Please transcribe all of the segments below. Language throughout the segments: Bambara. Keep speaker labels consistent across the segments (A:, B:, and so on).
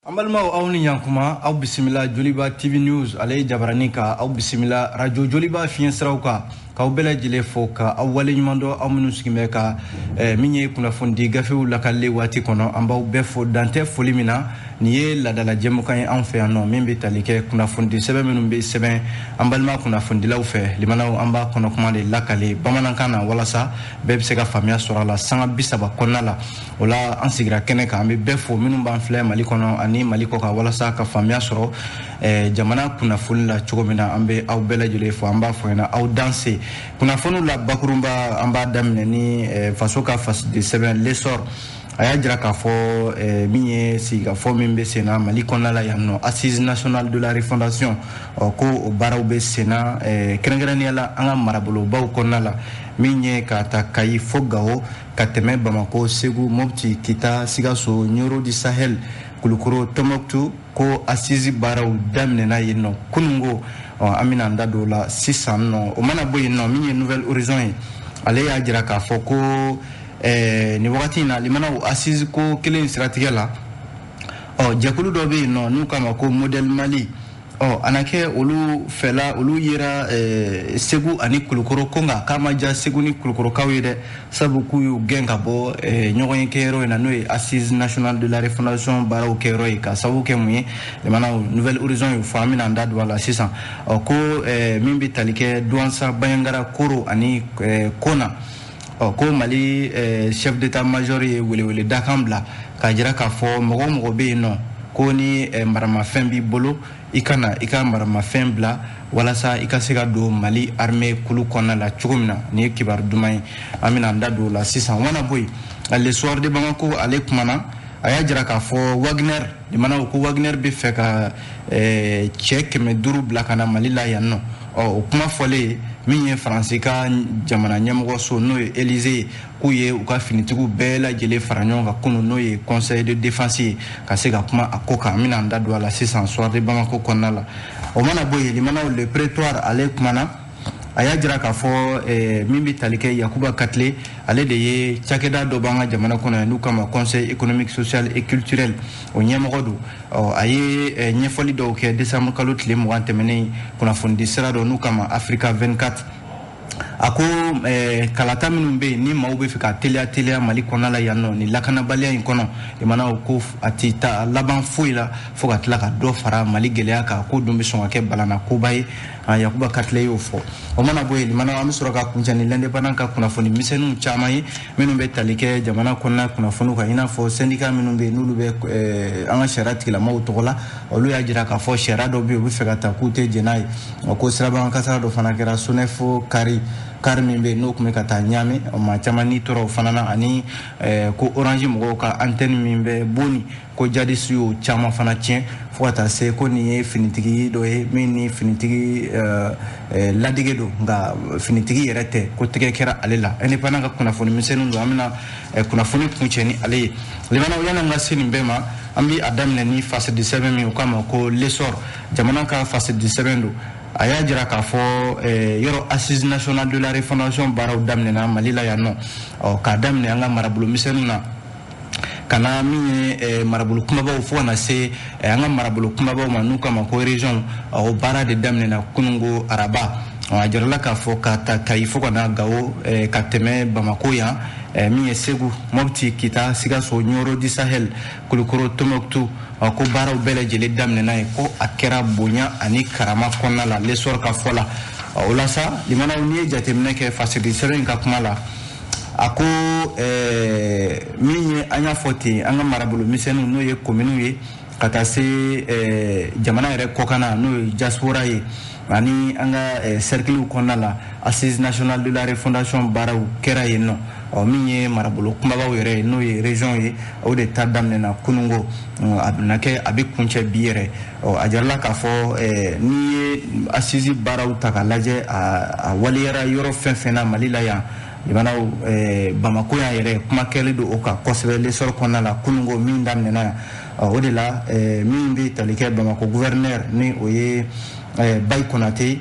A: An balimaw, aw ni ɲankuma, aw bisimila Joliba TV News ale ye jabarani ka aw bisimila radio Joliba fiɲɛ siraw kan, k'aw bɛɛ lajɛlen fo ka aw waleɲuman dɔn, aw minnu sigin bɛ ka min ye kunnafonidi gafew lakalili waati kɔnɔ. An b'aw bɛɛ fo dantɛ foli min na. Nin ye ladala jɛmukan ye anw fɛ yan nɔ, min bɛ tali kɛ kunnafonidi sɛbɛn minnu bɛ sɛbɛn an balima kunnafonidilaw fɛ. Limanaw, an b'a kɔnɔ kuma de lakale bamanankan na walasa bɛɛ bɛ se ka faamuya sɔrɔ a la sanga 30 kɔnɔna la. O la, an sigira kɛnɛ kan. An bɛ bɛɛ fo minnu b'an filɛ Mali kɔnɔ ani Mali kɔ kan, walasa ka faamuya sɔrɔ jamana kunnafoni la cogo min na. An bɛ aw bɛɛ lajɛlen fo, an b'a fɔ ɲɛna aw danse. Kunnafoniw la bakurunba, an b'a daminɛ ni faso ka fasidi sɛbɛn L'Essor. A y'a jira k'a fɔ min ye sigikafɔ min bɛ sen na Mali kɔnɔna la yan nɔ, Assise nationale de la refondation, ɔ ko o baaraw bɛ sen na, kɛrɛnkɛrɛnnenya la an ka marabolobaw kɔnɔna la, min ye ka ta Kayi fo Gawo, ka tɛmɛ Bamako, Segu, Mopti, Kita, Sikaso, Nioro du Sahel, Kulukoro, Tɔnbɔkutu, ko assise baaraw daminɛna yen nɔ kununko. Ɔ an bɛna an da don o la sisan nɔ. O mana bɔ yen nɔ, min ye Nouvel Horizon ye, ale y'a jira k'a fɔ ko nin wagati in na, limanaw, assise ko kelen siratigɛ la, ɔ jɛkulu dɔ bɛ yen nɔ n'u k'a ma ko Modèle Mali. Ɔ a na kɛ olu fɛla, olu yera Segu ani Kulukoro ko, nka k'a ma diya Segu ni Kulukorokaw ye dɛ, sabu k'u y'u gɛn ka bɔ ɲɔgɔn ye kɛyɔrɔ in na, n'o ye Assise nationale de la refondation baaraw kɛyɔrɔ ye. Ka sababu kɛ mun ye? Limanaw, Nouvel Horizon y'o fɔ, an bɛna an da don a la sisan. Ɔ ko min bɛ tali kɛ Douentza, Bandiagara, Koro ani Kona, ɔ ko Mali chef d'état major ye welewele dakan bila k'a jira k'a fɔ mɔgɔ o mɔgɔ bɛ yen nɔ ko ni maramafɛn b'i bolo, i ka na i ka maramafɛn bila walasa i ka se ka don Mali armée kulu kɔnɔna la cogo min na. Nin ye kibaru duman ye, an bɛna an da don o la sisan. O mana bɔ yen, Le Soir de Bamako ale kumana, a y'a jira k'a fɔ Wagner, limanaw, ko Wagner bɛ fɛ ka cɛ 500 bila ka na Mali la yan nɔ. Ɔ o kuma fɔlen, min ye Faransi ka jamana ɲɛmɔgɔso, n'o ye Élysée ye, k'u ye u ka finitigiw bɛɛ lajɛlen fara ɲɔgɔn kan kunun, n'o ye conseil de défense ye, ka se ka kuma a ko kan. An bɛna an da don a la sisan Soir de Bamako kɔnɔna la. O mana bɔ yen, limanaw, Le Prétoire ale kumana, a y'a jira k'a fɔ min bɛ tali kɛ Yakuba Katile, ale de ye cakɛda dɔ b'an ka jamana kɔnɔ yan n'u k'a ma Conseil économique, social et culturel, o ɲɛmɔgɔ don. Ɔ a ye ɲɛfɔli dɔw kɛ décembre kalo tile 20 tɛmɛnen, kunnafonidi sira dɔ n'u k'a ma Africa 24. A ko kalata minnu bɛ yen ni maaw bɛ fɛ ka teliya teliya Mali kɔnɔna la yan nɔ, nin lakanabaliya in kɔnɔ, limanaw, ko a ti taa laban foyi la fo ka tila ka dɔ fara Mali gɛlɛya kan, ko dun bɛ sɔn ka kɛ balana koba ye. Yakuba Katile y'o fɔ. O mana bɔ yen, limanaw, an bɛ sɔrɔ ka kuncɛ ni L'Indépendant ka kunnafoni misɛnninw caman ye minnu bɛ tali kɛ jamana kɔnɔna kunnafoniw kan, i n'a fɔ syndicat minnu bɛ yen n'olu bɛ an ka sariya tigilamɔgɔw tɔgɔ la, olu y'a jira k'a fɔ sariya dɔ bɛ yen, u bɛ fɛ ka ta k'u tɛ jɛn n'a ye. Ko sirabakan kasara dɔ fana kɛra SONEF car min bɛ yen n'o tun bɛ ka taa Ɲame, maa caman n'i tora o fana na, ani ko Orange mɔgɔw ka antenne min bɛ Boni, ko jadisi y'o caman fana tiɲɛ, fo ka taa se ko nin ye finitigi dɔ ye min ni finitigi ladege don, nka finitigi yɛrɛ tɛ, ko tɛgɛ kɛra ale la. Indépendant ka kunnafoni misɛnninw don, an bɛna kunnafoni kuncɛ ni ale ye. Limanaw, yanni an ka se nin bɛɛ ma, an bɛ a daminɛ ni fasidi sɛbɛn min u k'a ma ko L'Essor, jamana ka fasidi sɛbɛn don. A y'a jira k'a fɔ yɔrɔ Assise nationale de la refondation baaraw daminɛna Mali la yan nɔ, ɔ k'a daminɛ an ka marabolo misɛnninw na ka na min ye marabolo kumabaw, fo ka na se an ka marabolo kumabaw ma n'u k'a ma ko région. O baara de daminɛna kununko araba. A jirala k'a fɔ ka ta Kayi fo ka na Gawo, ka tɛmɛ Bamako yan, min ye Segu, Mopti, Kita, Sikaso, Nioro du Sahel, Kulukoro, Tombouctou, ko baaraw bɛɛ lajɛlen daminɛna ye, ko a kɛra bonya ani karama kɔnɔna la, L'Essor ka fɔ la. O la sa, limanaw, n'i ye jateminɛ kɛ fasidi sɛbɛn in ka kuma la, a ko min ye an y'a fɔ ten, an ka marabolo misɛnninw, n'o ye kominiw ye, ka taa se jamana yɛrɛ kɔkanna, n'o ye diaspora ye, ani an ka cercles kɔnɔna la, Assise nationale de la refondation baaraw kɛra yen nɔ. Ɔ min ye marabolo kumabaw yɛrɛ ye, n'o ye région ye, o de ta daminɛna kununko, a bɛna kɛ a bɛ kuncɛ bi yɛrɛ. Ɔ a jirala k'a fɔ n'i ye assise baaraw ta k'a lajɛ, a waleyara yɔrɔ fɛn fɛn na Mali la yan, limanaw, Bamako yan yɛrɛ, kuma kɛlen don o kan kosɛbɛ L'Essor kɔnɔna la kununko min daminɛna yan. O de la, min bɛ tali kɛ Bamako gouverneur, ni o ye Bayi Konate,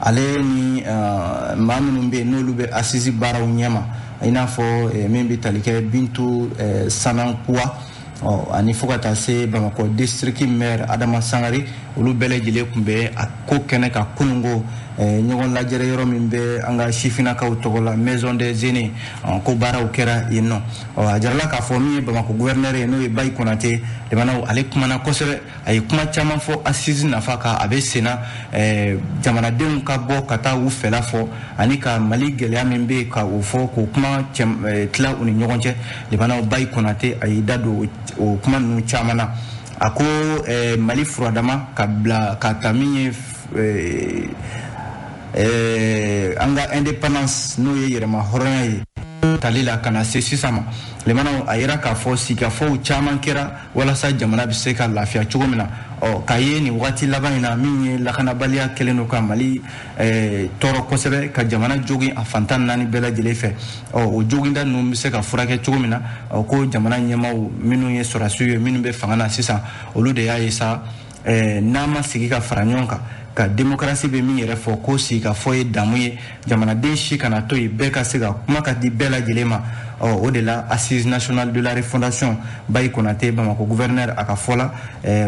A: ale ni maa minnu bɛ yen n'olu bɛ assise baaraw ɲɛma, i n'a fɔ min bɛ tali kɛ Bintu Sanankuwa. Ɔ ani fo ka taa se Bamakɔ district maire Adama Sangare, olu bɛɛ lajɛlen tun bɛ a ko kɛnɛ kan kununko ɲɔgɔn lajɛrɛ yɔrɔ min bɛ an ka sifinnakaw tɔgɔ la, Maison des Aînés, ko baaraw kɛra yen nɔ. Ɔ a jarala k'a fɔ min ye Bamakɔ gouverneur ye, n'o ye Bayi Konate, limanaw, ale kumana kosɛbɛ, a ye kuma caman fɔ assise nafa kan a bɛ sen na, jamanadenw ka bɔ ka taa u fɛla fɔ ani ka Mali gɛlɛya min bɛ yen ka o fɔ, k'o kuma tila u ni ɲɔgɔn cɛ. Limanaw, Bayi Konate a y'i da don o kuma ninnu caman na. A ko Mali furadama ka bila ka ta min ye an ka indépendance, n'o ye yɛrɛma hɔrɔnya ye, tali la ka na se sisan ma, limanaw, a yira k'a fɔ sigikafɔw caman kɛra walasa jamana bɛ se ka lafiya cogo min na. Ɔ k'a ye nin waati laban in na, min ye lakanabaliya kɛlen don ka Mali tɔɔrɔ kosɛbɛ, ka jamana jogin a fantan naani bɛɛ lajɛlen fɛ. Ɔ o joginda ninnu bɛ se ka furakɛ cogo min na, ɔ ko jamana ɲɛmaaw minnu ye sɔrɔdasiw ye, minnu bɛ fanga na sisan, olu de y'a ye sa, n'an ma sigi ka fara ɲɔgɔn kan ka démocratie bɛ min yɛrɛ fɔ, ko sigikafɔ ye damu ye, jamanaden si kana to yen, bɛɛ ka se ka kuma ka di bɛɛ lajɛlen ma. Ɔ o de la, assise nationale de la refondation, Bayi Konate, Bamakɔ gouverneur, a ka fɔ la,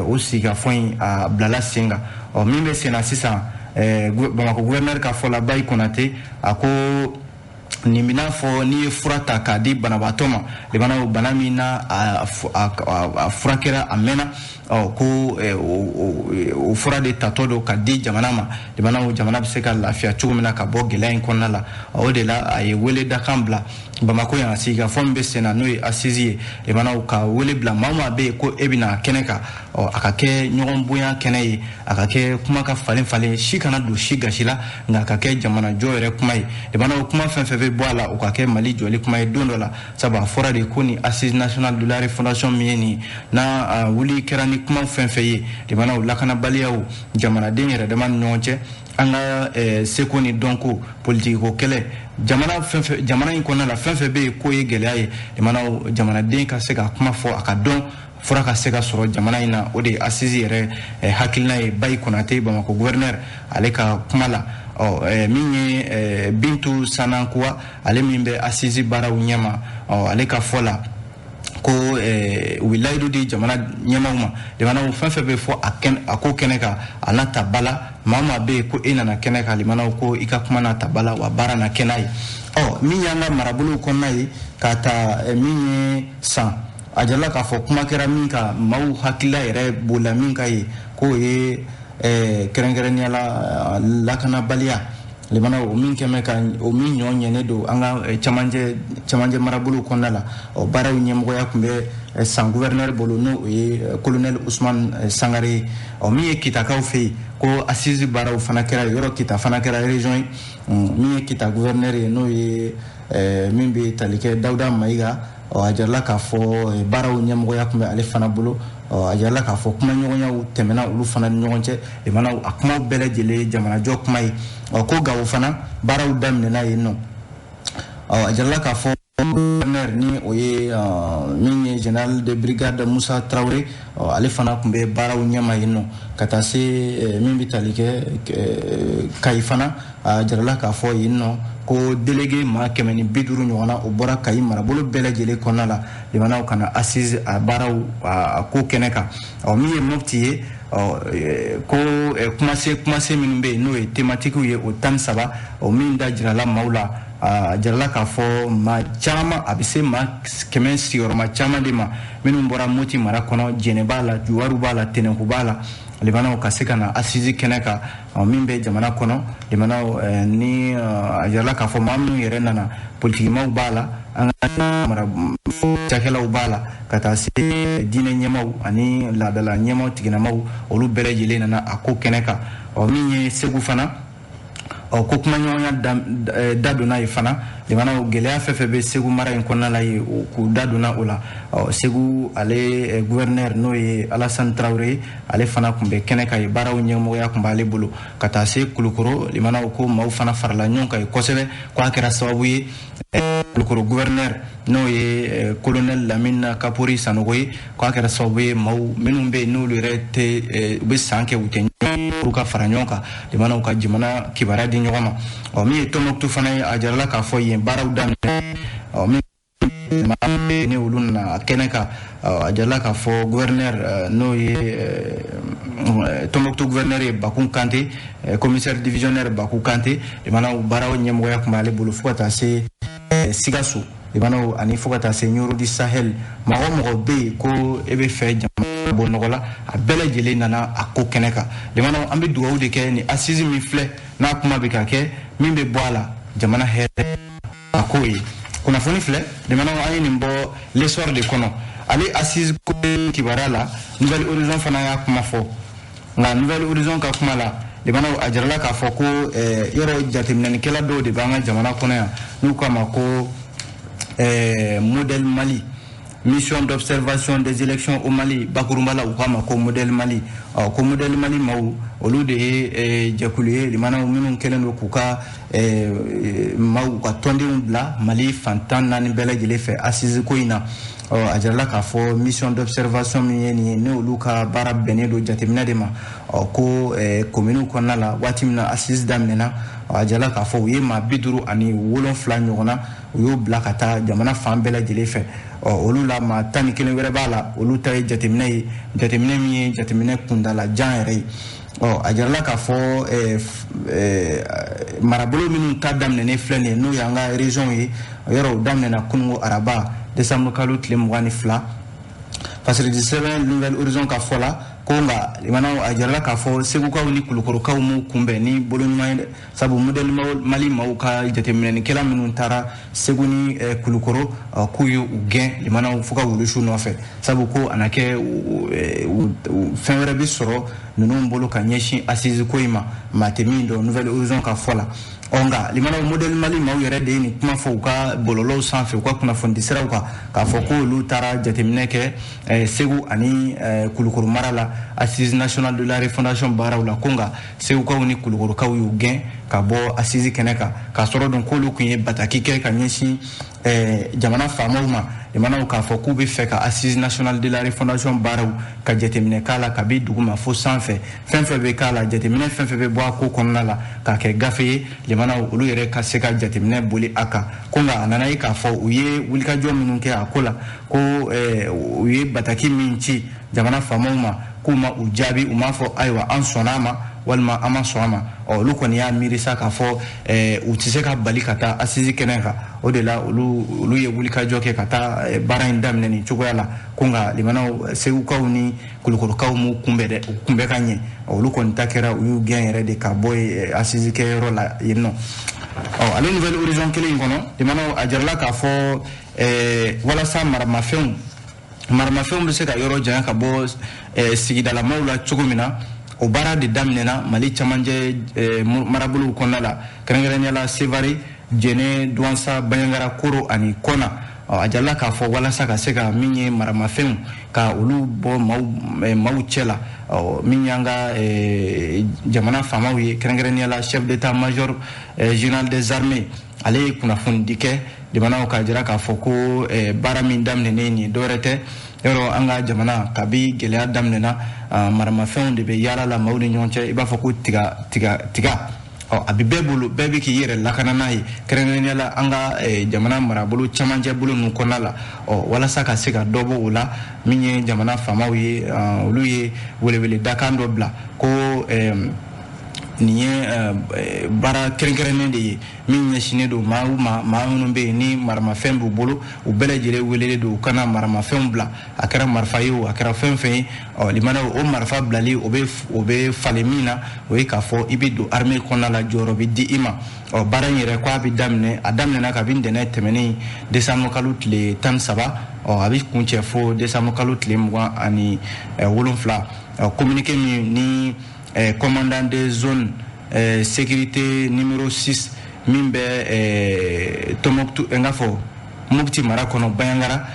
A: o sigikafɔ in a bilala sen kan. Ɔ min bɛ sen na sisan, Bamakɔ gouverneur ka fɔ la, Bayi Konate, a ko nin bɛna fɔ n'i ye fura ta k'a di banabaatɔ ma, limanaw, bana min na a furakɛra a mɛnna, ɔ ko o fura de tatɔ don ka di jamana ma, limanaw, jamana bɛ se ka lafiya cogo min na ka bɔ gɛlɛya in kɔnɔna la. O de la a ye wele dakan bila Bamakɔ yan, sigikafɔ min bɛ sen na, n'o ye assise ye, limanaw, ka wele bila maa o maa bɛ yen ko e bɛna kɛnɛ kan, ɔ a ka kɛ ɲɔgɔn bonya kɛnɛ ye, a ka kɛ kuma ka falen falen, si kana don si gasi la, nka a ka kɛ jamanajɔ yɛrɛ kuma ye. Limanaw, kuma fɛn fɛn bɛ bɔ a la, o ka kɛ Mali jɔli kuma ye don dɔ la, sabu a fɔra de ko ni assise nationale de la refondation min ye nin n'a wuli kɛra ni kuma fɛn fɛn ye, limanaw, lakanabaliyaw, jamanaden yɛrɛ dama ni ɲɔgɔn cɛ, an ka seko ni dɔnko, politikiko kɛlɛ, jamana fɛn fɛn, jamana in kɔnɔna la, fɛn fɛn bɛ yen k'o ye gɛlɛya ye, limanaw, jamanaden ka se ka kuma fɔ, a ka dɔn fura ka se ka sɔrɔ jamana in na. O de ye assise yɛrɛ hakilina ye, Bayi Konate, Bamakɔ gouverneur, ale ka kuma la. Ɔ min ye Bintu Sanankuwa, ale min bɛ assise baaraw ɲɛma, ɔ ale ka fɔ la ko u bɛ layidu di jamana ɲɛmaaw ma, limanaw, fɛn fɛn bɛ fɔ a ko kɛnɛ kan, a n'a ta ba la. Maa o maa bɛ yen ko e nana kɛnɛ kan, limanaw, ko i ka kuma n'a ta ba la, wa baara na kɛ n'a ye. Ɔ min y'an ka marabolow kɔnɔna ye, ka ta min ye san, a jirala k'a fɔ kuma kɛra min kan, maaw hakilila yɛrɛ bolila min kan ye, k'o ye kɛrɛnkɛrɛnnenya la lakanabaliya, limanaw, o min kɛmɛ ka o min ɲɔ ɲɛnen don an ka cɛmancɛ marabolow kɔnɔna la. Ɔ baaraw ɲɛmɔgɔya tun bɛ San gouverneur bolo, n'o ye colonel Usman Sangare ye. Ɔ min ye Kitakaw fɛ yen, ko assise baaraw fana kɛra yɔrɔ, Kita fana kɛra région ye. Min ye Kita gouverneur ye, n'o ye min bɛ tali kɛ Dawuda Mayiga, ɔ a jirala k'a fɔ baaraw ɲɛmɔgɔya tun bɛ ale fana bolo. Ɔ a jirala k'a fɔ kumaɲɔgɔnyaw tɛmɛna olu fana ni ɲɔgɔn cɛ, limanaw, a kumaw bɛɛ lajɛlen ye jamanajɔ kuma ye. Ɔ ko Gawo fana baaraw daminɛna yen nɔ. Ɔ a jirala k'a fɔ gouverneur, ni o ye min ye général de brigade Musa Tarawele, ale fana tun bɛ baaraw ɲɛma yen nɔ, ka taa se min bɛ tali kɛ Kayi fana. A jirala k'a fɔ yen nɔ ko délégué maa 150 ɲɔgɔnna, o bɔra Kayi marabolo bɛɛ lajɛlen kɔnɔna la, limanaw, ka na assise a baaraw a ko kɛnɛ kan. Ɔ min ye Mopti ye, ɔ ko kumase minnu bɛ yen, n'o ye thématique ye, o 13, o min da jirala maaw la, a jirala k'a fɔ maa caman, a bɛ se maa 100 sigiyɔrɔma caman de ma, minnu bɔra Moti mara kɔnɔ, Jɛnɛ b'a la, Juwaru b'a la, Tɛnɛnku b'a la, limanaw, ka se ka na assise kɛnɛ kan min bɛ jamana kɔnɔ. Limanaw, ni a jirala k'a fɔ maa minnu yɛrɛ nana, politikimaw b'a la, an ka mara cakɛlaw b'a la, ka taa se diinɛ ɲɛmaaw ani laadala ɲɛmaaw tiginamaw, olu bɛɛ lajɛlen nana a ko kɛnɛ kan. Ɔ min ye Segu fana, ɔ ko kumaɲɔgɔnya da donna yen fana, limanaw, gɛlɛya fɛn fɛn bɛ Segu mara in kɔnɔna la ye, k'u da donna o la. Ɔ Segu ale gouverneur, n'o ye Alassane Traoré, ale fana tun bɛ kɛnɛ kan yen, baaraw ɲɛmɔgɔya tun b'ale bolo, ka taa se Kulukoro, limanaw, ko maaw fana farala ɲɔgɔn kan yen kosɛbɛ, ko a kɛra sababu ye Kulukoro gouverneur, n'o ye colonel Lamine Kapori Sanogo ye, ko a kɛra sababu ye maaw minnu bɛ yen, n'olu yɛrɛ tɛ u bɛ san kɛ u tɛ olu ka fara ɲɔgɔn kan, limanaw, ka jamana kibaruya di ɲɔgɔn ma. Ɔ min ye Tɔnbɔkutu fana ye, a jirala k'a fɔ yen baaraw daminɛ. Ɔ min Ni olu nana kɛnɛ kan, a jirala k'a fɔ gouverneur, n'o ye Tombouctou gouverneur ye, Bakun Kante, commissaire divisionnaire Baku Kante, limanaw baaraw ɲɛmɔgɔya tun b'ale bolo, fo ka taa se Sikaso limanaw ani fo ka taa se Nioro du Sahel. Mɔgɔ o mɔgɔ bɛ yen ko e bɛ fɛ jamana bɔ nɔgɔ la, a bɛɛ lajɛlen nana a ko kɛnɛ kan. Limanaw, an bɛ dugawu de kɛ ni assise min filɛ n'a kuma bɛ ka kɛ, min bɛ bɔ a la, jamana hɛrɛ a k'o ye. Kunnafoni filɛ, limanaw, an ye nin bɔ L'Essor de kɔnɔ. Ale assise ko kibaruya la, Nouvel Horizon fana y'a kuma fɔ. Nka Nouvel Horizon ka kuma la, limanaw, a jirala k'a fɔ ko yɔrɔ jateminɛnikɛla dɔw de b'an ka jamana kɔnɔ yan, n'u k'a ma ko Modèle Mali, mission d'observation des élections au Mali. Bakurunba la, u k'a ma ko Modèle Mali. Ɔ, ko Modèle Mali maaw, olu de ye jɛkulu ye, limanaw, minnu kɛlen don k'u ka maaw, u ka tɔndenw bila Mali fan 14 bɛɛ lajɛlen fɛ assise ko in na. Ɔ, a jirala k'a fɔ mission d'observation min ye nin ye, ni olu ka baara bɛnnen don jateminɛ de ma. Ɔ, ko kominiw kɔnɔna la, waati min na assise daminɛna, a jirala k'a fɔ u ye maa 57 ɲɔgɔn na, u y'o bila ka taa jamana fan bɛɛ lajɛlen fɛ. Ɔ, olu la maa 11 wɛrɛ b'a la, olu ta ye jateminɛ ye, jateminɛ min ye jateminɛ kundala jan yɛrɛ ye. Ɔ, a jirala k'a fɔ marabolo minnu ta daminɛnen filɛ nin ye, n'o y'an ka région ye, yɔrɔ o daminɛna kununko araba, décembre kalo tile 22. Fasiridi sɛbɛn Nouvel Horizon ka fɔ la ko nka limanaw, a jirala k'a fɔ Segukaw ni Kulukorokaw m'u kunbɛn ni bolo ɲuman ye dɛ, sabu Modèle Mali maaw ka jateminɛnikɛla minnu taara Segu ni Kulukoro, k'u ye u gɛn, limanaw, fo ka wulusu nɔfɛ, sabu ko a na kɛ fɛn wɛrɛ bɛ sɔrɔ ninnu bolo ka ɲɛsin assise ko in ma, maa tɛ min dɔn, Nouvel Horizon ka fɔ la. Ɔ, nka limanaw, Modèle Mali maaw yɛrɛ de ye nin kuma fɔ u ka bɔlɔlɔw sanfɛ, u ka kunnafoni siraw kan, k'a fɔ ko olu taara jateminɛ kɛ Segu ani Kulukoro mara la, assise nationale de la refondation baaraw la, ko nka Segukaw ni Kulukorokaw y'u gɛn ka bɔ assise kɛnɛ kan, k'a sɔrɔ dun k'olu tun ye bataki kɛ ka ɲɛsin jamana faamaw ma, limanaw, k'a fɔ k'u bɛ fɛ ka assise nationale de la refondation baaraw ka jateminɛ k'a la kabi duguma fo sanfɛ, fɛn fɛn bɛ k'a la, jateminɛ fɛn fɛn bɛ bɔ a ko kɔnɔna la, k'a kɛ gafe ye, limanaw, olu yɛrɛ ka se ka jateminɛ boli a kan. Ko nka a nana ye k'a fɔ u ye wulikajɔ minnu kɛ a ko la, ko u ye bataki min ci jamana faamaw ma, k'u ma u jaabi, u m'a fɔ ayiwa an sɔnna a ma walima an ma sɔn a ma. Ɔ, olu kɔni y'a miiri sa k'a fɔ u tɛ se ka bali ka taa assise kɛnɛ kan. O de la olu ye wulikajɔ kɛ ka taa baara in daminɛ nin cogoya la. Ko nka limanaw, Segukaw ni Kulukorokaw m'u kunbɛn dɛ, u kunbɛn ka ɲɛ. Olu kɔni ta kɛra u y'u gɛn yɛrɛ de ka bɔ yen assise kɛyɔrɔ la yen nɔ. Ɔ, ale Nouvel Horizon kelen in kɔnɔ, limanaw, a jirala k'a fɔ walasa maramafɛnw bɛ se ka yɔrɔ janya ka bɔ sigidalamaw la cogo min na, o baara de daminɛna Mali camancɛ marabolow kɔnɔna la, kɛrɛnkɛrɛnnenya la Sevare, Jɛnɛ, Duwansa, Banjagara, Koro ani Kɔna. A jirala k'a fɔ walasa ka se ka min ye maramafɛnw ka olu bɔ maaw cɛ la, min y'an ka jamana faamaw ye, kɛrɛnkɛrɛnnenya la chef d'état major général des armées, ale ye kunnafonidi kɛ jamanaw k'a jira k'a fɔ ko baara min daminɛnen nin, dɔwɛrɛ tɛ. Yɔrɔ an ka jamana, kabi gɛlɛya daminɛna, maramafɛnw de bɛ yaala la maaw ni ɲɔgɔn cɛ, i b'a fɔ ko tiga tiga tiga. Ɔ, a bɛ bɛɛ bolo, bɛɛ bɛ k'i yɛrɛ lakana n'a ye, kɛrɛnkɛrɛnnenya la an ka jamana marabolo camancɛ bolo ninnu kɔnɔna la. Ɔ, walasa ka se ka dɔ bɔ o la, min ye jamana faamaw ye, olu ye welewele dakan dɔ bila ko nin ye baara kɛrɛnkɛrɛnnen de ye min ɲɛsinnen don maa ma, maa minnu bɛ yen ni maramafɛn b'u bolo. U bɛɛ lajɛlen welelen don u kana maramafɛnw bila, a kɛra marifa ye o, a kɛra fɛn fɛn ye. Ɔ, limanaw, o marifa bilali, o bɛ falen min na, o ye k'a fɔ i bɛ don armée kɔnɔna la, jɔyɔrɔ bɛ di i ma. Ɔ, baara in yɛrɛ, k'a bɛ daminɛ, a daminɛna kabi ntɛnɛn tɛmɛnen, décembre kalo tile 13. Ɔ, a bɛ kuncɛ fo décembre kalo tile 27. Ɔ, communiqué min ni commandant des zones sécurité numéro 6 min bɛ Tombouctou, n k'a fɔ Mopti mara kɔnɔ, Banjagara,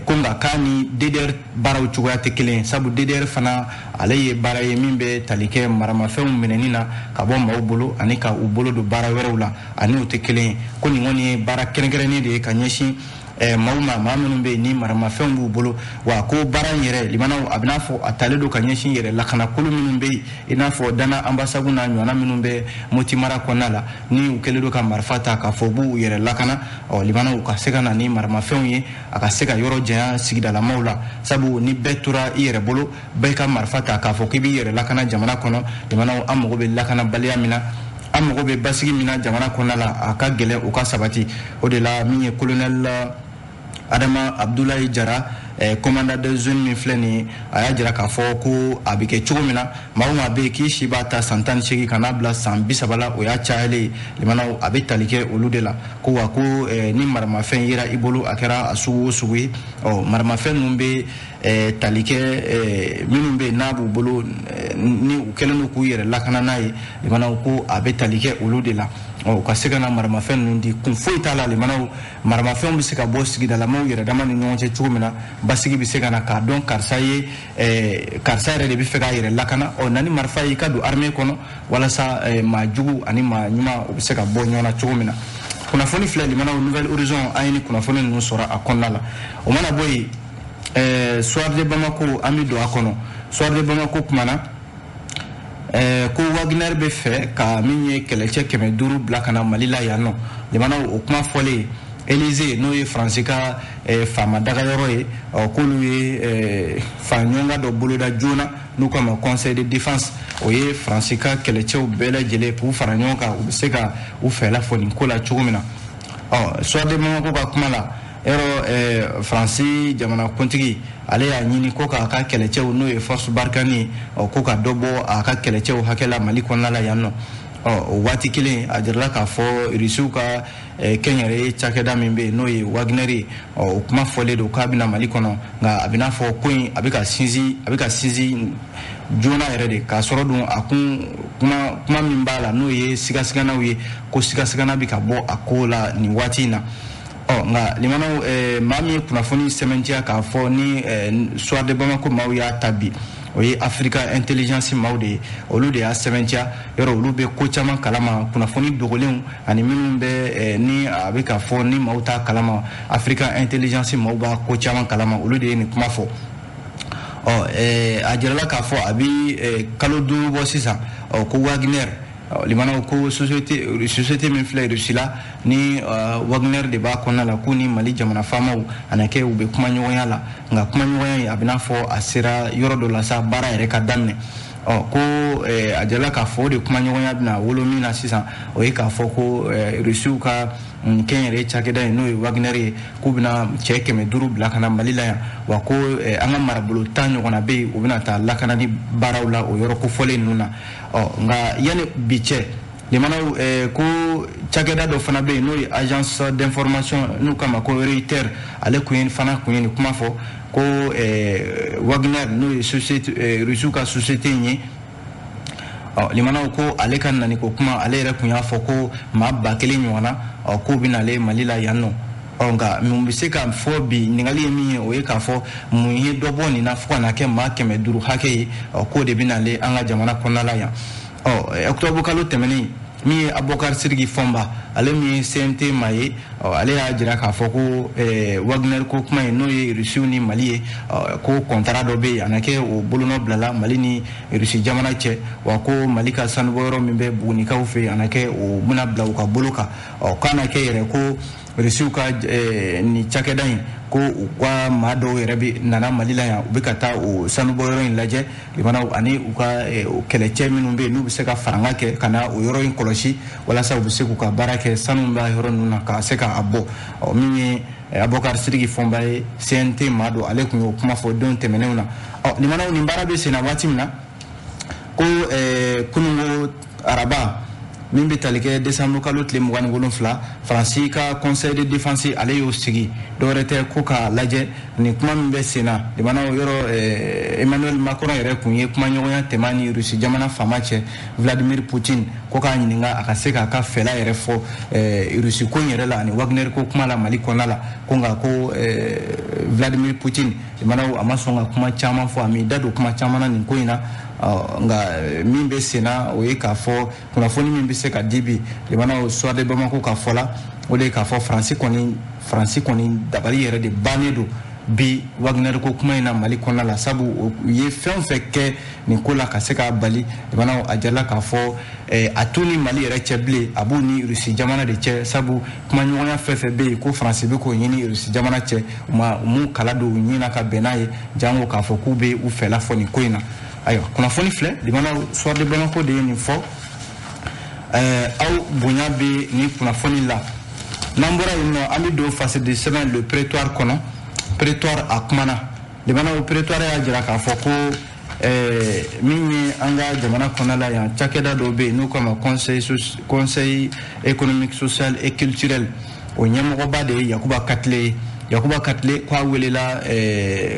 A: ko nka k'a ni DDR baaraw cogoya tɛ kelen ye, sabu DDR fana, ale ye baara ye min bɛ tali kɛ maramafɛnw minɛni na ka bɔ maaw bolo ani ka u bolo don baara wɛrɛw la, ani o tɛ kelen ye. Ko nin kɔni ye baara kɛrɛnkɛrɛnnen de ye ka ɲɛsin Maaw ma, maa minnu bɛ yen ni maramafɛnw b'u bolo, wa ko baara in yɛrɛ, limanaw, a bɛna fɔ a talen don ka ɲɛsin yɛrɛ lakanakolo minnu bɛ yen, i n'a fɔ Dana Ambasagu n'a ɲɔgɔnna minnu bɛ Moti mara kɔnɔna la, ni u kɛlen don ka marifa ta k'a fɔ u b'u yɛrɛ lakana. Ɔ, limanaw, ka se ka na ni maramafɛnw ye, a ka se ka yɔrɔ janya sigidalamaw la, sabu ni bɛɛ tora i yɛrɛ bolo, bɛɛ ka marifa ta k'a fɔ k'i b'i yɛrɛ lakana jamana kɔnɔ, limanaw, an mago bɛ lakanabaliya min na, an mago bɛ basigi min na jamana kɔnɔna la, a ka gɛlɛn o ka sabati. O de la, min ye colonel Adama Abdulayi Jara, commandant de zone min filɛ nin ye, a y'a jira k'a fɔ ko a bɛ kɛ cogo min na, maa o maa bɛ yen k'i si b'a ta san 18 ka n'a bila san 30 la, o y'a cayalen ye, limanaw, a bɛ tali kɛ olu de la. Ko wa ko ni maramafɛn yera i bolo, a kɛra a sugu o sugu ye, ɔ, maramafɛn ninnu bɛ tali kɛ minnu bɛ yen n'a b'u bolo, ni u kɛlen don k'u yɛrɛ lakana n'a ye, limanaw, ko a bɛ tali kɛ olu de la. Ɔ, u ka se ka na maramafɛn ninnu di, kun foyi t'a la. Limanaw, maramafɛnw bɛ se ka bɔ sigidalamaw yɛrɛ dama ni ɲɔgɔn cɛ cogo min na, basigi bɛ se ka na, k'a dɔn karisa ye, karisa yɛrɛ de bɛ fɛ k'a yɛrɛ lakana. Ɔ, na ni marifa ye, i ka don armée kɔnɔ, walasa maa jugu ani maa ɲuman, u bɛ se ka bɔ ɲɔgɔn na cogo min na. Kunnafoni filɛ, limanaw, Nouvel Horizon, an ye ni kunnafoni ninnu sɔrɔ a kɔnɔna la. O mana bɔ yen, Soir de Bamako, an bɛ don a kɔnɔ. Soir de Bamako kumana ko Wagner bɛ fɛ ka min ye kɛlɛcɛ 500 bila ka na Mali la yan nɔ. Limanaw, o kuma fɔlen, Élysée, n'o ye Faransi ka faama dagayɔrɔ ye, k'olu ye faraɲɔgɔnkan dɔ boloda joona n'u k'a ma Conseil de défense. O ye Faransi ka kɛlɛcɛw bɛɛ lajɛlen k'u fara ɲɔgɔn kan, u bɛ se ka u fɛla fɔ nin ko la cogo min na. Ɔ, Soir de Bamako ka kuma la, yɔrɔ Faransi jamanakuntigi, ale y'a ɲini ko k'a ka kɛlɛcɛw, n'o ye force Barkhane ye, ɔ, ko ka dɔ bɔ a ka kɛlɛcɛw hakɛ la Mali kɔnɔna la yan nɔ. Ɔ, o waati kelen, a jirala k'a fɔ Irisiw ka kɛnyɛrɛye cakɛda min bɛ yen, n'o ye Wagner ye, ɔ, o kuma fɔlen don k'a bɛna Mali kɔnɔ. Nka a bɛna fɔ ko in a bɛ ka sinsin, a bɛ ka sinsin joona yɛrɛ de, k'a sɔrɔ dun a kun kuma min b'a la, n'o ye sigasiganaw ye, ko sigasigana bɛ ka bɔ a ko la nin waati in na. Ɔ, nka limanaw, maa min ye kunnafoni sɛmɛntiya k'a fɔ ni Soir de Bamako maaw y'a ta bi, o ye Africa Intelligence maaw de ye. Olu de y'a sɛmɛntiya. Yɔrɔ olu bɛ ko caman kalama, kunnafoni dogolenw ani minnu bɛ ni a bɛ ka fɔ ni maaw t'a kalama, Africa Intelligence maaw b'a ko caman kalama. Olu de ye nin kuma fɔ. Ɔ, a jirala k'a fɔ a bɛ kalo 5 bɔ sisan, ɔ, ko Wagner, limanaw, ko société min filɛ Russie la, ni Wagner de b'a kɔnɔna la, k'u ni Mali jamana faamaw a na kɛ u bɛ kuma ɲɔgɔnya la. Nka kuma ɲɔgɔnya in, a bɛna fɔ a sera yɔrɔ dɔ la sa, baara yɛrɛ ka daminɛ. Ɔ, ko a jirala k'a fɔ o de kuma ɲɔgɔnya bɛna wolo min na sisan, o ye k'a fɔ ko Rusiw ka kɛnyɛrɛye cakɛda in, n'o ye Wagner ye, k'u bɛna cɛ 500 bila ka na Mali la yan. Wa ko an ka marabolo 10 ɲɔgɔnna bɛ yen, u bɛna taa lakanani baaraw la o yɔrɔ kofɔlen ninnu na. Ɔ, nka yanni bi cɛ, limanaw, ko cakɛda dɔ fana bɛ yen, n'o ye agence d'information n'u k'a ma ko Reuters, ale kun ye fana kun ye nin kuma fɔ ko Wagner, n'o ye société Rusiw ka société in ye, ɔ, limanaw, ko ale ka nani ko kuma, ale yɛrɛ kun y'a fɔ ko maa 1000 ɲɔgɔnna, ɔ, k'o bɛ nale Mali la yan nɔ. Ɔ, nka mun bɛ se ka fɔ bi? Ɲininkali ye min ye, o ye k'a fɔ mun ye dɔ bɔ nin na fo ka na kɛ maa 500 hakɛ ye, ɔ, k'o de bɛ nale an ka jamana kɔnɔna la yan. Ɔ, octobre kalo tɛmɛnen, min ye Abubakar Sidiki Fɔnba, ale min ye CNT maa ye, ɔ, ale y'a jira k'a fɔ ko Wagner ko kuma in, n'o ye Rusiw ni Mali ye, ko contrat dɔ bɛ yen, a na kɛ o bolonɔ bilala Mali ni Rusi jamana cɛ. Wa ko Mali ka sanubɔyɔrɔ min bɛ Bugunikaw fɛ yen, a na kɛ o bɛna bila u ka bolo kan. Ɔ, k'a na kɛ yɛrɛ ko Rusiw ka nin cakɛda in, ko u ka maa dɔw yɛrɛ bɛ nana Mali la yan, u bɛ ka taa o sanubɔyɔrɔ in lajɛ, limanaw, ani u ka kɛlɛcɛ minnu bɛ yen, n'u bɛ se ka faranga kɛ ka na o yɔrɔ in kɔlɔsi, walasa u bɛ se k'u ka baara kɛ sanu b'a yɔrɔ ninnu na, ka se k'a bɔ. Ɔ, min ye Abubakar Sidiki Fɔnba ye, CNT maa don, ale tun y'o kuma fɔ don tɛmɛnenw na. Ɔ, limanaw, nin baara bɛ sen na waati min na, ko kununko araba min bɛ tali kɛ décembre kalo tile 27, Faransi ka Conseil de défense, ale y'o sigi. Dɔwɛrɛ tɛ ko k'a lajɛ nin kuma min bɛ sen na. Limanaw, yɔrɔ Emmanuel Macron yɛrɛ kun ye kumaɲɔgɔnya tɛmɛ ni Rusi jamana faama cɛ Vladimir Poutine, ko k'a ɲininka a ka se k'a ka fɛla yɛrɛ fɔ Rusi ko in yɛrɛ la ani Wagner ko kuma la Mali kɔnɔna la. Ko nka ko Vladimir Poutine, limanaw, a ma sɔn ka kuma caman fɔ, a m'i da don kuma caman na nin ko in na. Nka min bɛ sen na, o ye k'a fɔ kunnafoni min bɛ se se ka di bi limanaw Soir de Bamako ka fɔ la, o de ye k'a fɔ Faransi kɔni dabali yɛrɛ de bannen don bi Wagner ko kuma in na Mali kɔnɔna la, sabu u ye fɛn o fɛn kɛ nin ko la ka se k'a bali, limanaw a jala k'a fɔ a t'u ni Mali yɛrɛ cɛ bilen, a b'u ni Rusi jamana de cɛ, sabu kumaɲɔgɔnya fɛn fɛn bɛ yen ko Faransi bɛ k'o ɲini Rusi jamana cɛ, u m'u kala don u ɲin na ka bɛn n'a ye, jango k'a fɔ k'u bɛ u fɛla fɔ nin ko in na. Ayiwa, kunnafoni filɛ, limanaw Soir de Bamako de ye nin fɔ. Aw bonya bɛ nin kunnafoni la. N'an bɔra yen nɔ, an bɛ don fasidi sɛbɛn Le Prétoire kɔnɔ. Prétoire a kumana, limanaw Prétoire y'a jira k'a fɔ ko min ye an ka jamana kɔnɔna la yan, cakɛda dɔw bɛ yen n'u k'a ma Conseil économique, social et culturel, o ɲɛmɔgɔba de ye Yakuba Katile ye. Yakuba Katile k'a welela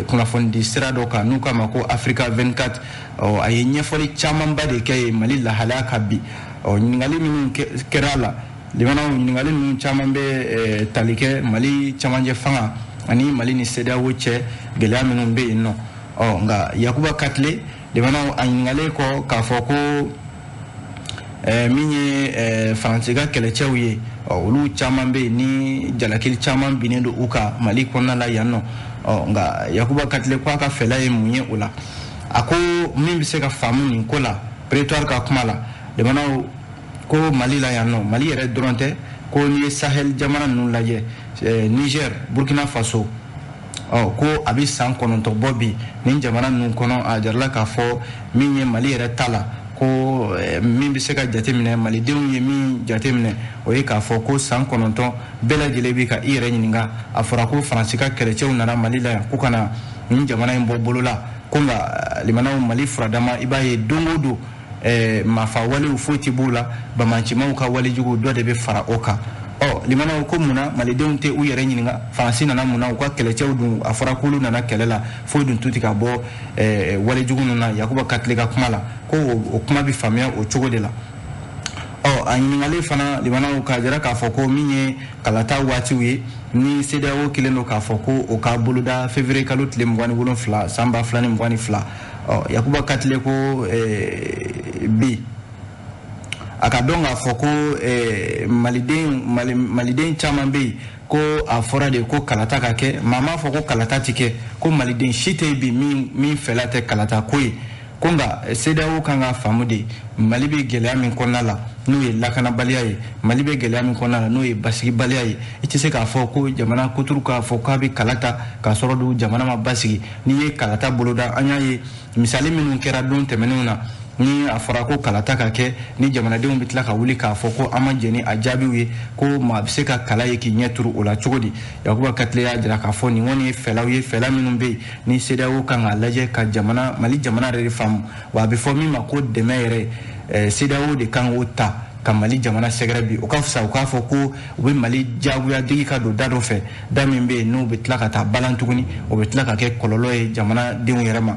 A: kunnafonidi sira dɔ kan n'u k'a ma ko Africa 24. A ye ɲɛfɔli camanba de kɛ yen Mali lahalaya kan bi. Ɲininkali minnu kɛra a la, limanaw ɲininkali ninnu caman bɛ tali kɛ Mali camancɛ fanga ani Mali ni CEDEAO cɛ gɛlɛya minnu bɛ yen nɔ. Nka Yakuba Katile, limanaw a ɲininkalen kɔ k'a fɔ ko min ye Faransi ka kɛlɛcɛw ye, olu caman bɛ yen ni jalakili caman binnen don u kan Mali kɔnɔna la yan nɔ. Nka Yakuba Katile ko a ka fɛla ye mun ye o la? A ko min bɛ se ka faamu nin ko la Prétoire ka kuma la, limanaw ko Mali la yan nɔ, Mali yɛrɛ dɔrɔn tɛ, ko n'i ye Sahel jamana ninnu lajɛ, Niger, Burkina Faso, ko a bɛ san 9 bɔ bi nin jamana ninnu kɔnɔ. A jarala k'a fɔ min ye Mali yɛrɛ ta la, ko min bɛ se ka jateminɛ, malidenw ye min jateminɛ, o ye k'a fɔ ko san 9 bɛɛ lajɛlen bɛ ka i yɛrɛ ɲininka. A fɔra ko Faransi ka kɛlɛcɛw nana Mali la yan ko ka na nin jamana in bɔ bolo la, ko nka limanaw Mali furadama, i b'a ye don o don maafa walew foyi tɛ b'u la, bamancimaw ka walejugu dɔ de bɛ fara o kan. Limanaw ko munna malidenw tɛ u yɛrɛ ɲininka, Faransi nana munna, u ka kɛlɛcɛw dun a fɔra k'olu nana kɛlɛ la, foyi dun tu tɛ ka bɔ walejugu ninnu na. Yakuba Katile ka kuma la, ko o kuma bɛ faamuya o cogo de la. A ɲininkalen fana, limanaw k'a jira k'a fɔ ko min ye kalata waatiw ye, ni CEDEAO kelen don k'a fɔ ko o ka boloda février kalo tile 27 san 2022. Yakuba Katile ko bi a ka dɔn k'a fɔ ko maliden caman bɛ yen ko a fɔra de ko kalata ka kɛ, maa m'a fɔ ko kalata ti kɛ, ko maliden si tɛ bi min fɛla tɛ kalata ko ye. Ko nka CEDEAO kan ka faamu de, Mali bɛ gɛlɛya min kɔnɔna la n'o ye lakanabaliya ye, Mali bɛ gɛlɛya min kɔnɔna la n'o ye basigibaliya ye, i tɛ se k'a fɔ ko jamana kuturu k'a fɔ k'a bɛ kalata k'a sɔrɔ dun jamana ma basigi. N'i ye kalata boloda, an y'a ye misali minnu kɛra don tɛmɛnenw na, ni a fɔra ko kalata ka kɛ, ni jamanadenw bɛ tila ka wuli k'a fɔ ko an ma jɛn ni a jaabiw ye, ko maa bɛ se ka kala ye k'i ɲɛ turu o la cogo di? Yakuba Katile y'a jira k'a fɔ nin kɔni ye fɛlaw ye, fɛla minnu bɛ yen ni CEDEAO kan k'a lajɛ ka jamana Mali jamana yɛrɛ de faamu, wa a bɛ fɔ min ma ko dɛmɛ yɛrɛ, CEDEAO de kan k'o ta ka Mali jamana sɛgɛrɛ bi. O ka fisa u k'a fɔ ko u bɛ Mali diyagoya digi ka don da dɔ fɛ, da min bɛ yen n'u bɛ tila ka taa balan tuguni, o bɛ tila ka kɛ kɔlɔlɔ ye jamanadenw yɛrɛ ma.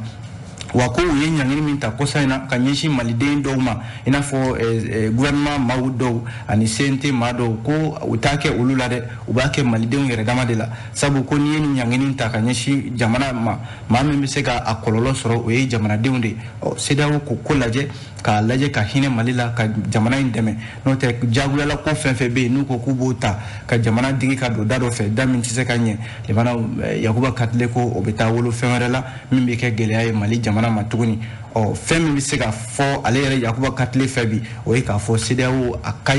A: Wa ko u ye ɲangili min ta kɔsa in na ka ɲɛsin maliden dɔw ma, i n'a fɔ gouvernement maaw dɔw ani CNT maa dɔw, ko u t'a kɛ olu la dɛ, u b'a kɛ malidenw yɛrɛ dama de la, sabu ko n'i ye nin ɲangili ta ka ɲɛsin jamana ma, maa min bɛ se ka a kɔlɔlɔ sɔrɔ o ye jamanadenw de ye. CEDEAO k'o ko lajɛ, k'a lajɛ ka hinɛ Mali la, ka jamana in dɛmɛ, n'o tɛ diyagoyala ko fɛn fɛn bɛ yen n'u ko k'u b'o ta ka jamana digi ka don da dɔ fɛ, da min tɛ se ka ɲɛ, limanaw Yakuba Katile ko o bɛ taa wolo fɛn wɛrɛ la min bɛ kɛ gɛlɛya ye Mali jamana ma tuguni. Fɛn min bɛ se ka fɔ ale yɛrɛ Yakuba Katile fɛ bi, o ye k'a fɔ CEDEAO a ka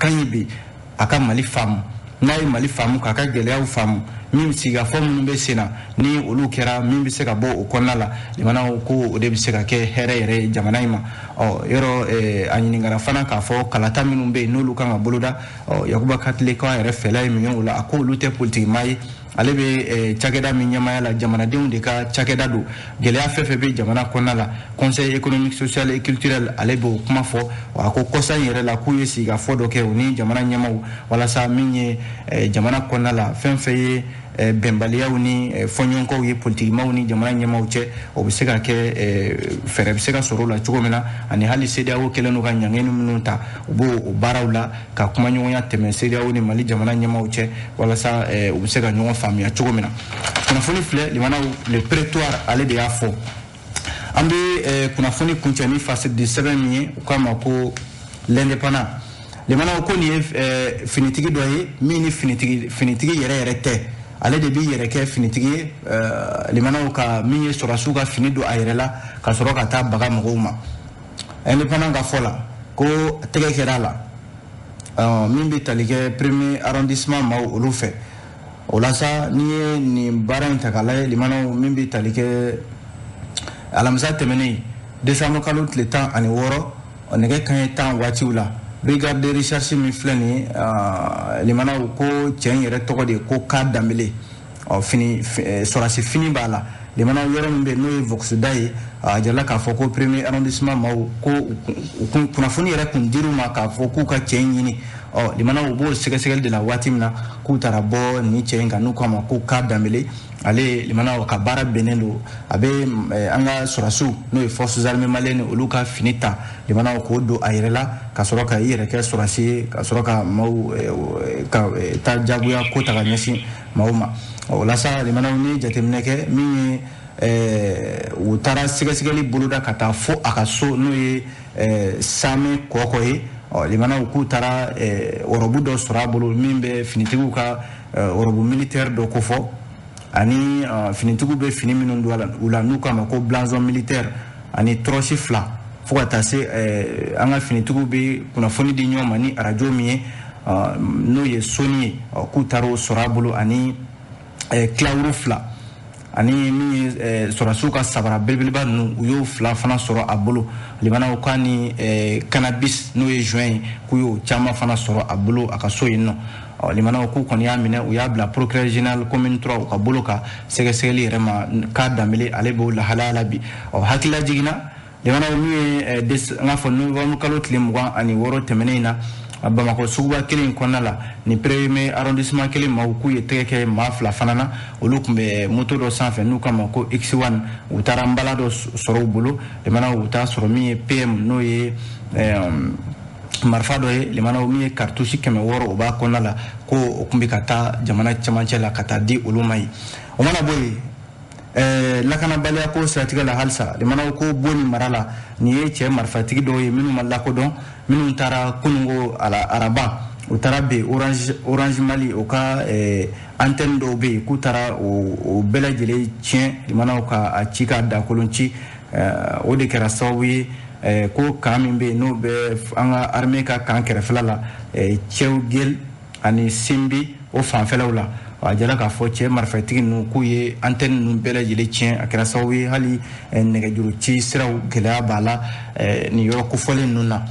A: ɲi bi a ka Mali faamu, n'a ye Mali faamu k'a ka gɛlɛyaw faamu, min sigikafɔ minnu bɛ sen na ni olu kɛra min bɛ se ka bɔ o kɔnɔna la, limanaw ko o de bɛ se ka kɛ hɛrɛ yɛrɛ ye jamana in ma. Yɔrɔ a ɲininkara fana k'a fɔ kalata minnu bɛ yen n'olu kan ka boloda, Yakuba Katile k'a yɛrɛ fɛla ye min ye o la, a ko olu tɛ politikimaa ye, ale bɛ cakɛda min ɲɛmaaya la, jamanadenw de ka cakɛda don, gɛlɛya fɛn fɛn bɛ jamana kɔnɔna la, Conseil économique, social et culturel ale b'o kuma fɔ. A ko kɔsa in yɛrɛ la k'u ye sigikafɔ dɔ kɛ u ni jamana ɲɛmaaw, walasa min ye jamana kɔnɔna la fɛn fɛn ye bɛnbaliyaw ni fɔɲɔgɔnkɔw ye politikimaw ni jamana ɲɛmaaw cɛ, o bɛ se ka kɛ fɛɛrɛ bɛ se ka sɔrɔ o la cogo min na, ani hali CEDEAO kɛlen don ka ɲangeni minnu ta, u b'o o baaraw la ka kumaɲɔgɔnya tɛmɛ CEDEAO ni Mali jamana ɲɛmaaw cɛ, walasa u bɛ se ka ɲɔgɔn faamuya cogo min na. Kunnafoni filɛ, limanaw Le Prétoire ale de y'a fɔ. An bɛ kunnafoni kuncɛ ni fasidi sɛbɛn min ye, u k'a ma ko L'Indépendant. Limanaw ko nin ye finitigi dɔ ye min ni finitigi yɛrɛ yɛrɛ tɛ, ale de b'i yɛrɛ kɛ finitigi ye. Limanaw ka min ye sɔrɔdasiw ka fini don a yɛrɛ la ka sɔrɔ ka taa baga mɔgɔw ma. Indépendant ka fɔ la ko tɛgɛ kɛra a la min bɛ tali kɛ premier arrondissement maaw olu fɛ. O la sa, n'i ye nin baara in ta k'a lajɛ, limanaw, min bɛ tali kɛ alamisa tɛmɛnen, décembre kalo tile 16, nɛgɛ kanɲɛ 10 waatiw la, brigade de recherche min filɛ nin ye, limanaw, ko cɛ in yɛrɛ tɔgɔ de ye ko Ka Danbele. Ɔ fini, sɔrɔdasi fini b'a la. Limanaw, yɔrɔ min bɛ yen n'o ye Voxda ye, a jirala k'a fɔ ko premier arrondissement maaw ko kunnafoni yɛrɛ kun dir'u ma k'a fɔ k'u ka cɛ in ɲini. Ɔ limanaw, u b'o sɛgɛsɛgɛli de la waati min na, k'u taara bɔ nin cɛ in kan n'u k'a ma ko Ka Danbele. Ale, limanaw, ka baara bɛnnen don a bɛ an ka sɔrɔdasiw, n'o ye forces armées maliennes, olu ka fini ta, limanaw, k'o don a yɛrɛ la ka sɔrɔ ka i yɛrɛ kɛ sɔrɔdasi ye, ka sɔrɔ ka maaw ka taa jagoya ko ta ka ɲɛsin maaw ma. O la sa, limanaw, ni jateminɛ kɛ min ye, u taara sɛgɛsɛgɛli boloda ka taa fo a ka so, n'o ye Same Kɔkɔ ye. Ɔ limanaw, k'u taara robe dɔ sɔrɔ a bolo min bɛ finitigiw ka robe militaire dɔ kofɔ, ani finitigiw bɛ fini minnu don u la n'u k'a ma ko blason militaire, ani torche fila, fo ka taa se an ka finitigiw bɛ kunnafoni di ɲɔgɔn ma ni arajo min ye, n'o ye soni ye, k'u taara o sɔrɔ a bolo, ani kilawuru fila, ani min ye sɔrɔdasiw ka sabara belebeleba ninnu, u y'o fila fana sɔrɔ a bolo. Limanaw, k'a ni cannabis, n'o ye joint ye, k'u y'o caman fana sɔrɔ a bolo a ka so yen nɔ. Limanaw, k'u kɔni y'a minɛ, u y'a bila procureur général commune 3 u ka bolo kan sɛgɛsɛgɛli yɛrɛ ma. K'a Danbele, ale b'o lahalaya la bi. Ɔ hakilila jiginna, limanaw, min ye n k'a fɔ novembre kalo tile 26 tɛmɛnen in na, Bamakɔ suguba kelen in kɔnɔna la, nin premier arrondissement kelen maaw k'u ye tɛgɛ kɛ maa fila fana na. Olu tun bɛ moto dɔ sanfɛ n'u k'a ma ko X1. U taara nbala dɔ sɔrɔ u bolo. Limanaw, u t'a sɔrɔ min ye PM, n'o ye marifa dɔ ye, limanaw, min ye cartouche 600, o b'a kɔnɔna la, ko o tun bɛ ka taa jamana cɛmancɛ la ka taa di olu ma yen. O mana bɔ yen, lakanabaliya ko siratigɛ la halisa, limanaw, ko Boni mara la, nin ye cɛ marifatigi dɔw ye minnu ma lakodɔn, minnu taara kununko ala araba, u taara ben Orange Mali o ka antenne dɔw bɛ yen, k'u taara o bɛɛ lajɛlen tiɲɛ, limanaw, ka a ci k'a dakolon ci. O de kɛra sababu ye ko camp min bɛ yen, n'o bɛ an ka armée ka camp kɛrɛfɛla la, Cɛwgel ani Simbi, o fanfɛlaw la, a jala k'a fɔ cɛ marifatigi ninnu k'u ye antenne ninnu bɛɛ lajɛlen tiɲɛ. A kɛra sababu ye hali nɛgɛjuru ci siraw gɛlɛya b'a la nin yɔrɔ kofɔlen ninnu na.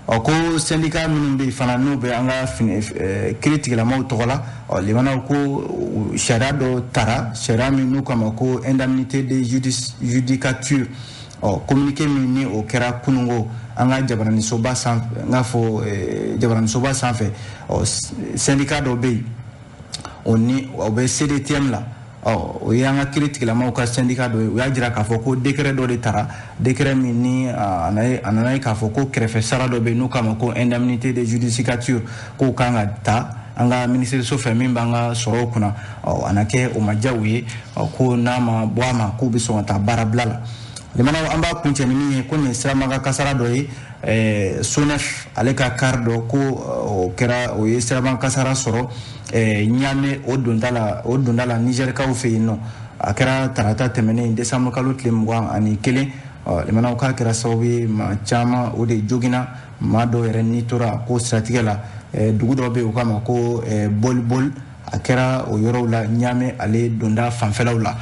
A: Ɔ ko syndicat minnu bɛ yen fana, n'o bɛ an ka fini kiiri tigilamaw tɔgɔ la, ɔ limanaw, ko sariya dɔ tara, sariya min n'u k'a ma ko indemnité de judicature. Ɔ communiqué min ni o kɛra kununko an ka jabaranisoba sanfɛ, n k'a fɔ jabaranisoba sanfɛ, ɔ syndicat dɔ bɛ yen, o ni o bɛ CDTM la, ɔ o ye an ka kiiri tigilamaw ka syndicat dɔ ye. U y'a jira k'a fɔ ko décret dɔ de tara, décret min ni a nana ye k'a fɔ ko kɛrɛfɛ sara dɔ bɛ yen n'u k'a ma ko indemnité de judicature, k'o kan ka ta an ka minisiriso fɛ min b'an ka sɔrɔw kunna. Ɔ a na kɛ o ma diya u ye, ko n'a ma bɔ a ma, k'u bɛ sɔn ka taa baara bila la. Limanaw, an b'a kuncɛ ni min ye, ko nin ye siramakan kasara dɔ ye, Sonef ale ka car dɔ, ko o kɛra o ye sirabakan kasara sɔrɔ Ɲame o donda la Nizɛrikaw fɛ yen nɔ. A kɛra tarata tɛmɛnen, décembre kalo tile 21. Limanaw, k'a kɛra sababu ye maa caman o de joginna, maa dɔw yɛrɛ ni tora ko siratigɛ la. Dugu dɔ bɛ yen u k'a ma ko Bolibol, a kɛra o yɔrɔw la, Ɲame ale donda fanfɛlaw la.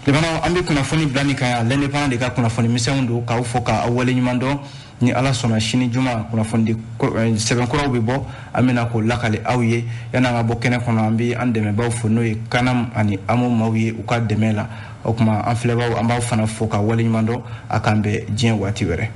A: Limanaw, an bɛ kunnafoni bila nin kan yan. L'Indépendant de ka kunnafoni misɛnw don k'aw fɔ k'aw waleɲuman dɔn. Ni Ala sɔnna, sini juma, kunnafoni sɛbɛnkuraw bɛ bɔ, an bɛna k'o lakale aw ye. Yanni an ka bɔ kɛnɛ kɔnɔ, an bɛ an dɛmɛbaaw fo, n'o ye Kanam ani Amo maaw ye, u ka dɛmɛ la. O tuma, an filɛbaw, an b'aw fana fo ka waleɲuman dɔn. A k'an bɛn diɲɛ waati wɛrɛ.